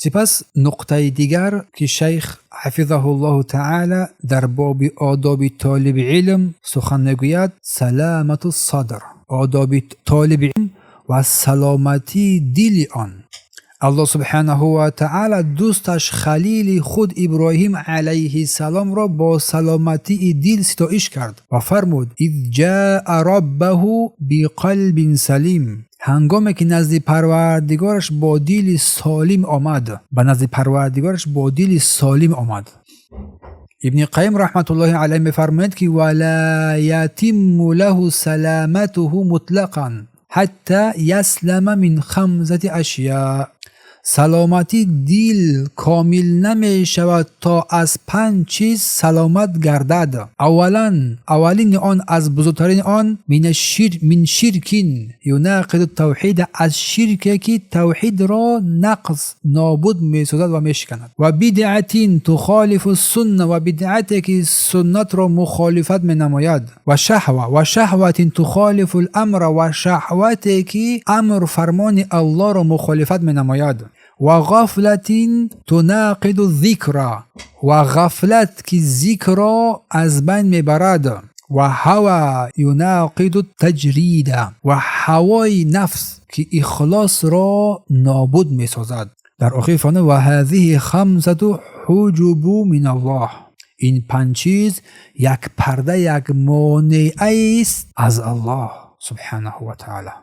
Сипас нуқтаи дигар, ки шайх ҳафизаҳуллоҳу таъала дар боби одоби толиби илм сухан мегӯяд: саламату садр, одоби толиби илм ва саломатии дили он. Аллоҳ субҳанаҳу ва таъала дӯсташ, халили худ Иброҳим алайҳиссаломро бо саломатии дил ситоиш кард ва фармуд: из ҷаа роббаҳу биқалбин салим. Ҳангоме ки назди Парвардигораш бо дили солим омад, ба назди Парвардигораш бо дили солим омад. Ибни Қайим раҳматуллоҳи алайҳ мефармояд, ки ва ла ятимму лаҳу саламатуҳу мутлақан ҳатта яслама мин хамсати ашё. Саломатии дил комил намешавад, то аз панҷ чиз саломат гардад. Аввалан, аввалини он, аз бузургтарини он, мин ширкин юнақиду тавҳид, аз ширке, ки тавҳидро нақз, нобуд месозад ва мешиканад. Ва бидъатин тухолифу сунна, ва бидъате, ки суннатро мухолифат менамояд. Ва шаҳва, ва шаҳватин тухолифу ламра, ва шаҳвате, ки амр, фармони Аллоҳро мухолифат менамояд. Ва ғафлатин тунақиду зикра, ва ғафлат, ки зикрро аз байн мебарад. Ва ҳава юнақиду таҷрида, ва ҳавои нафс, ки ихлосро нобуд месозад. Дар охир фармуд: ва ҳазиҳи хамсату ҳуҷубу мин Аллоҳ. Ин панҷ чиз як парда, як монеаест аз Аллоҳ субҳанаҳу ва таъала.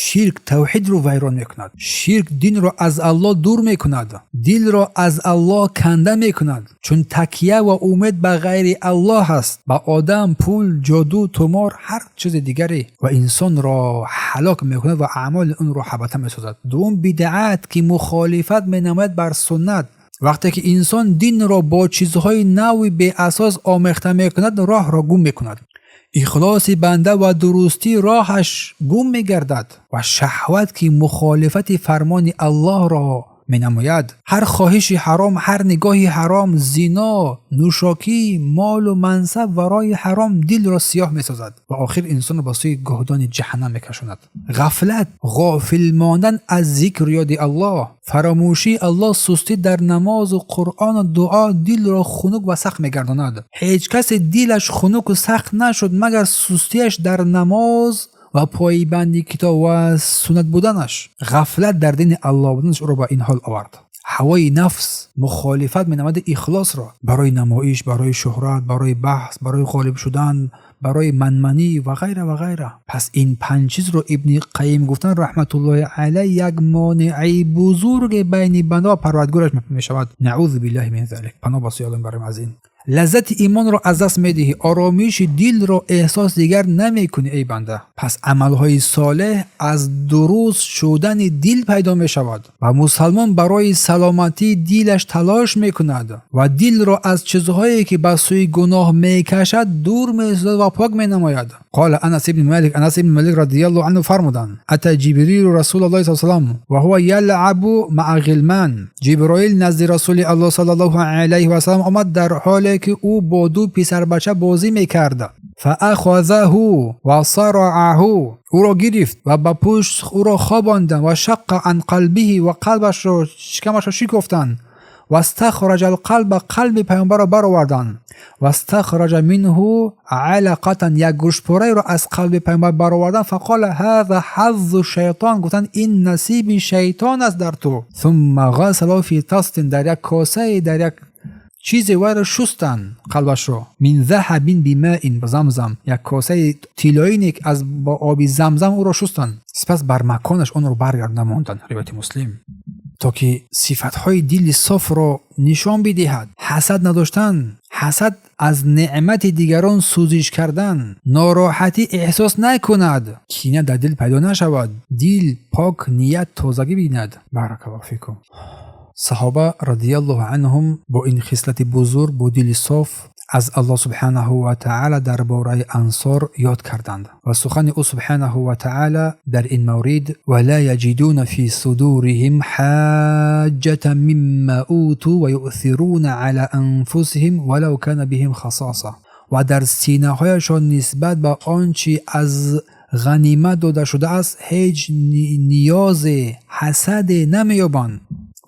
Ширк тавҳидро вайрон мекунад. Ширк динро аз Аллоҳ дур мекунад, дилро аз Аллоҳ канда мекунад, чун такя ва умед ба ғайри Аллоҳ аст, ба одам, пул, ҷоду, тумор, ҳар чизи дигаре, ва инсонро ҳалок мекунад ва аъмоли онро ҳабата месозад. Дуввум, бидъат, ки мухолифат менамояд бар суннат. Вақте ки инсон динро бо чизҳои нави беасос омехта мекунад, роҳро гум мекунад, ихлоси банда ва дурустии роҳаш гум мегардад. Ва шаҳват, ки мухолифати фармони Аллоҳро менамояд. Ҳар хоҳиши ҳаром, ҳар нигоҳи ҳаром, зино, нӯшокӣ, молу мансаб ва роҳи ҳаром дилро сиёҳ месозад ва охир инсонро ба сӯи гӯҳдони ҷаҳаннам мекашонад. Ғафлат, ғофил мондан аз зикру ёди Аллоҳ, фаромӯшии Аллоҳ, сустӣ дар намозу Қуръону дуо дилро хунук ва сахт мегардонад. Ҳеҷ касе дилаш хунуку сахт нашуд, магар сустиаш дар намоз ва пойбанди китоб ва суннат буданаш, ғафлат дар дини Аллоҳ буданаш ӯро ба ин ҳол овард. Ҳавои нафс мухолифат менамояд ихлосро барои намоиш, барои шӯҳрат, барои баҳс, барои ғолиб шудан, барои манманӣ ва ғайра ва ғайра. Пас ин панҷ чизро Ибни Қайим гуфтан раҳматуллоҳи алайҳ як монеаи бузурге байни банда ва Парвардигораш мешавад. Наузу биллаҳи мин залик. Паноҳ ба сӯи Аллоҳ мебарем аз ин. Лаззати имонро аз даст медиҳӣ, оромиши дилро эҳсос дигар намекунӣ, эй банда. Пас амалҳои солеҳ аз дуруст шудани дил пайдо мешавад ва мусалмон барои саломатии дилаш талош мекунад ва дилро аз чизҳое, ки ба сӯи гуноҳ мекашад, дур месозад ва пок менамояд. Қола Анас ибни Малик, Анас ибни Малик радиаллоҳу анҳу фармуданд: ата Ҷибрилу Расулаллоҳи с салам ва ҳува ялъабу маа ғилман. Ҷиброил назди Расули Аллоҳ саллаллоҳу алайҳи васалам омад, дар ҳоле ки ӯ бо ду писарбача бозӣ мекард. Фаахазаҳу ва сараъаҳу, ӯро гирифт ва ба пушт ӯро хобонданд. Ва шаққа ан қалбиҳи, ва қалбашро, шикамашро шикофтанд. Вастахраҷа алқалба, қалби паёмбарро бароварданд. Вастахраҷа минҳу алақатан, як гӯштпораеро аз қалби паёмбар бароварданд. Фақола: ҳаза ҳаззу шайтон, гуфтанд: ин насиби шайтон аст дар ту. Сумма ғасалаҳу фи тастин, дар як косае, дар як чизе вайро шустанд, қалбашро, мин заҳабин бимаин замзам, як косаи тиллоине аз бо оби Замзам ӯро шустанд. Сипас бар маконаш онро баргардонда монданд. Ривояти Муслим. То ки сифатҳои дили софро нишон бидиҳад: ҳасад надоштан, ҳасад аз неъмати дигарон сӯзиш кардан, нороҳатӣ эҳсос накунад, кина дар дил пайдо нашавад, дил пок, ният тозагӣ бинад. Баракаллоҳу фикум. Саҳоба радиаллоҳу анҳум бо ин хислати бузург, бо дили соф аз Аллоҳ субҳанаҳу ва таъала дар бораи ансор ёд карданд ва сухани ӯ субҳанаҳу ва таъала дар ин маврид: вала яҷидуна фи судуриҳим ҳаҷҷата мимма уту ва юъсируна ала анфусиҳим валав кана биҳим хасоса. Ва дар синаҳояшон нисбат ба он чи аз ғанимат дода шудааст, ҳеҷ ниёзе, ҳасаде намеёбанд.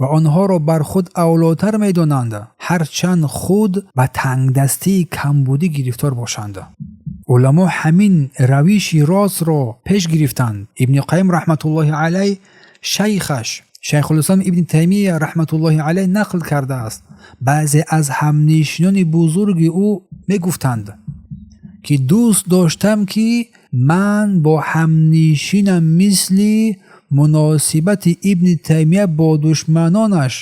ва онҳоро бар худ авлотар медонанд, ҳарчанд худ ба тангдастии камбудӣ гирифтор бошанд. Уламо ҳамин равиши ростро пеш гирифтанд. Ибни Қайим раҳматуллоҳи алайҳ шайхаш Шайхулислом Ибни Таймия раҳматуллоҳи алайҳ нақл кардааст: баъзе аз ҳамнишинони бузурги ӯ мегуфтанд, ки дӯст доштам, ки ман бо ҳамнишинам мисли муносибати Ибни Таймия бо душманонаш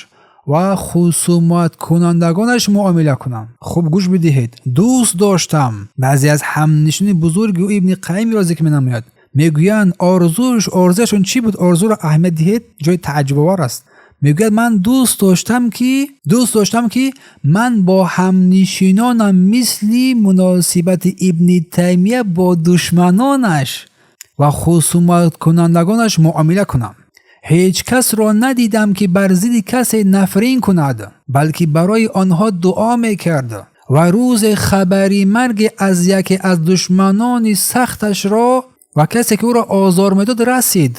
ва хусуматкунандагонаш муомила кунам. Хуб гӯш бидиҳед. Дӯст доштам. Баъзе аз ҳамнишинони бузурги ӯ Ибни Қайимро зикр менамояд. Мегӯянд, орзуяшон чӣ буд? Орзуро аҳамият диҳед, ҷои тааҷҷубовар аст. Мегӯяд, ман дӯст доштам, ки ман бо ҳамнишинонам мисли муносибати Ибни Таймия бо душманонаш ва хусуматкунандагонаш муомила кунам. Ҳеҷ касро надидам, ки бар зидди касе нафрин кунад, балки барои онҳо дуо мекард. Ва рӯзе хабари марги аз яке аз душманони сахташро ва касе, ки ӯро озор медод, расид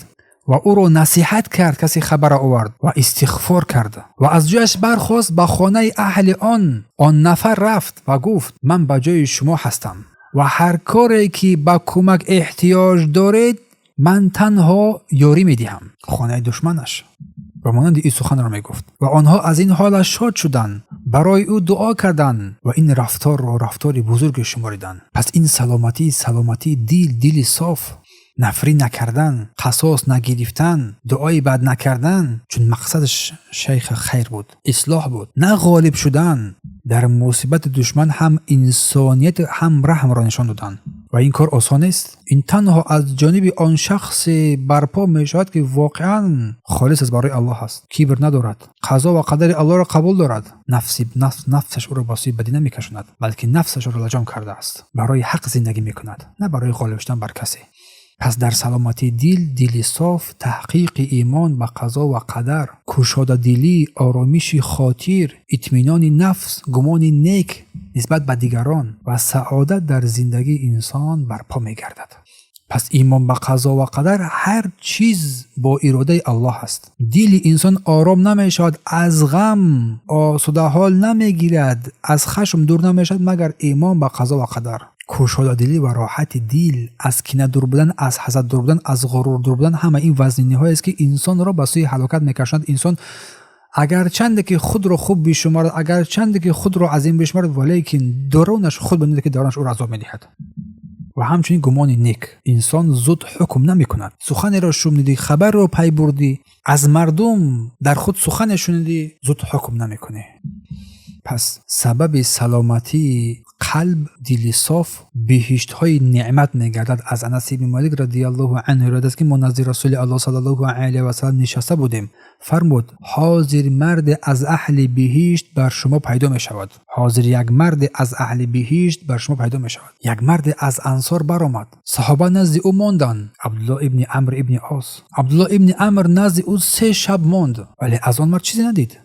ва ӯро насиҳат кард. Касе хабара овард ва истиғфор кард ва аз ҷояш бархост, ба хонаи аҳли он нафар рафт ва гуфт: «Ман ба ҷои шумо ҳастам ва ҳар коре, ки ба кӯмак эҳтиёҷ доред, ман танҳо ёрӣ медиҳам». Хонаи душманаш ва монанди ин суханро мегуфт ва онҳо аз ин ҳолаш шод шуданд, барои ӯ дуо карданд ва ин рафторро рафтори бузурге шумориданд. Пас ин саломатӣ, саломатии дил, дили соф, нафрин накардан, қасос нагирифтан, дуои бад накардан, чун мақсадаш шайх хайр буд, ислоҳ буд, на ғолиб шудан. Дар мусибати душман ҳам инсоният, ҳам раҳмро нишон доданд ва ин кор осон нест. Ин танҳо аз ҷониби он шахсе барпо мешавад, ки воқеан холис аз барои Аллоҳ аст, кибр надорад, қазо ва қадари Аллоҳро қабул дорад, нафсаш ӯро ба сӯи бадӣ намекашонад, балки нафсаш ӯро лаҷом кардааст, барои ҳақ зиндагӣ мекунад, на барои ғолиб шудан бар касе. Пас дар саломатии дил, дили соф, таҳқиқи имон ба қазо ва қадар, кушодадилӣ, оромиши хотир, итминони нафс, гумони нек нисбат ба дигарон ва саодат дар зиндагии инсон барпо мегардад. Пас имон ба қазо ва қадар, ҳар чиз бо иродаи Аллоҳ аст. Дили инсон ором намешавад, аз ғам осудаҳол намегирад, аз хашм дур намешавад, магар имон ба қазо ва қадар, кушодадилӣ ва роҳати дил, аз кина дур будан, аз ҳасад дур будан, аз ғурур дур будан. Ҳама ин вазниниҳоест, ки инсонро ба сӯи ҳалокат мекашонад. Инсон агарчанде ки худро хуб бишуморад, агарчанде ки худро азим бишуморад, валекин дарунаш худ медонад, ки дарунаш ӯро азоб медиҳад. Ва ҳамчунин гумони нек. Инсон зуд ҳукм намекунад. Суханеро шунидӣ, хабарро пай бурдӣ, аз мардум дар худ сухане шунидӣ, зуд ҳукм намекунӣ. Пас сабаби саломатии қалб, дили соф биҳиштҳои неъмат мегардад. Аз Анас ибни Молик радиаллоҳу анҳу ривоят аст, ки мо назди Расули Аллоҳ саллаллоҳу алайҳи васалам нишаста будем. Фармуд: «Ҳозир марде аз аҳли биҳишт бар шумо пайдо мешавад. Ҳозир як марде аз аҳли биҳишт бар шумо пайдо мешавад». Як марде аз ансор баромад, саҳоба назди ӯ монданд. Абдуллоҳ ибни Амр ибни Ос. Абдуллоҳ ибни Амр назди ӯ 3 шаб монд, вале аз он мард чизе надид,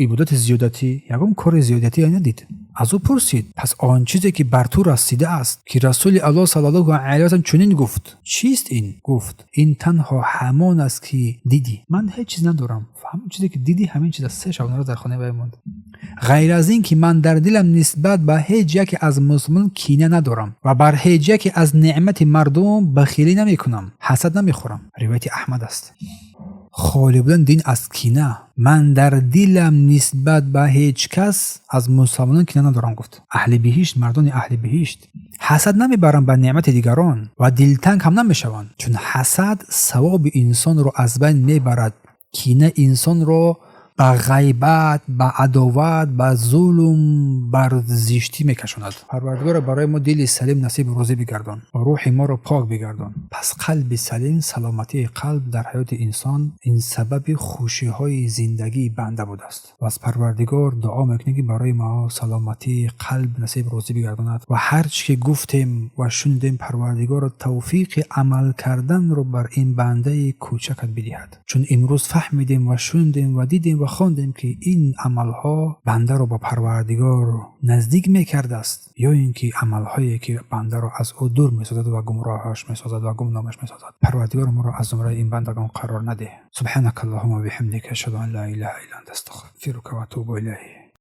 ибодати зиёдатӣ, ягон кори зиёдатӣ надид. Аз ӯ пурсид: «Пас он чизе, ки бар ту расидааст, ки Расули Аллоҳ саллаллоҳу алайҳи васалам чунин гуфт, чист ин?» Гуфт: «Ин танҳо ҳамон аст, ки дидӣ. Ман ҳеҷ чиз надорам, ҳамон чизе, ки дидӣ, ҳамин чиз аст». 3 шабонарӯз дар хонаи вай монд. «Ғайр аз ин, ки ман дар дилам нисбат ба ҳеҷ яке аз мусулмонон кина надорам ва бар ҳеҷ яке аз неъмати мардум бахилӣ намекунам, ҳасад намехӯрам». Ривояти Аҳмад аст. Холӣ будан дин аз кина. «Ман дар дилам нисбат ба ҳеҷ кас аз мусалмонон кина надорам», гуфт. Аҳли биҳишт, мардони аҳли биҳишт ҳасад намебаранд ба неъмати дигарон ва дилтанг ҳам намешаванд, чун ҳасад савоби инсонро аз байн мебарад, кина инсонро ба ғайбат, ба адоват, ба зулм, бар зиштӣ мекашонад. Парвардигоро, барои мо дили салим насибу рӯзӣ бигардон ва рӯҳи моро пок бигардон. Пас қалби салим, саломатии қалб дар ҳаёти инсон ин сабаби хушиҳои зиндагии банда будааст. Ва аз Парвардигор дуо мекунем, ки барои мо саломатии қалб насиб рӯзӣ бигардонад ва ҳар чӣ ки гуфтем ва шунидем, Парвардигоро, тавфиқи амал карданро бар ин бандаи кӯчакат бидиҳад, чун имрӯз фаҳмидем ва шунидем ва дидем ва Ва хондем, ки ин амалҳо бандаро ба Парвардигор наздик мекардааст ё ин ки амалҳое ки бандаро аз ӯ дур месозад ва гумроҳаш месозад ва гумномаш месозад. Парвардигор моро аз зумраи ин бандагон қарор надеҳ. سبحانك اللهم وبحمدك، أشهد أن لا إله إلا أنت، أستغفرك وأتوب إليك.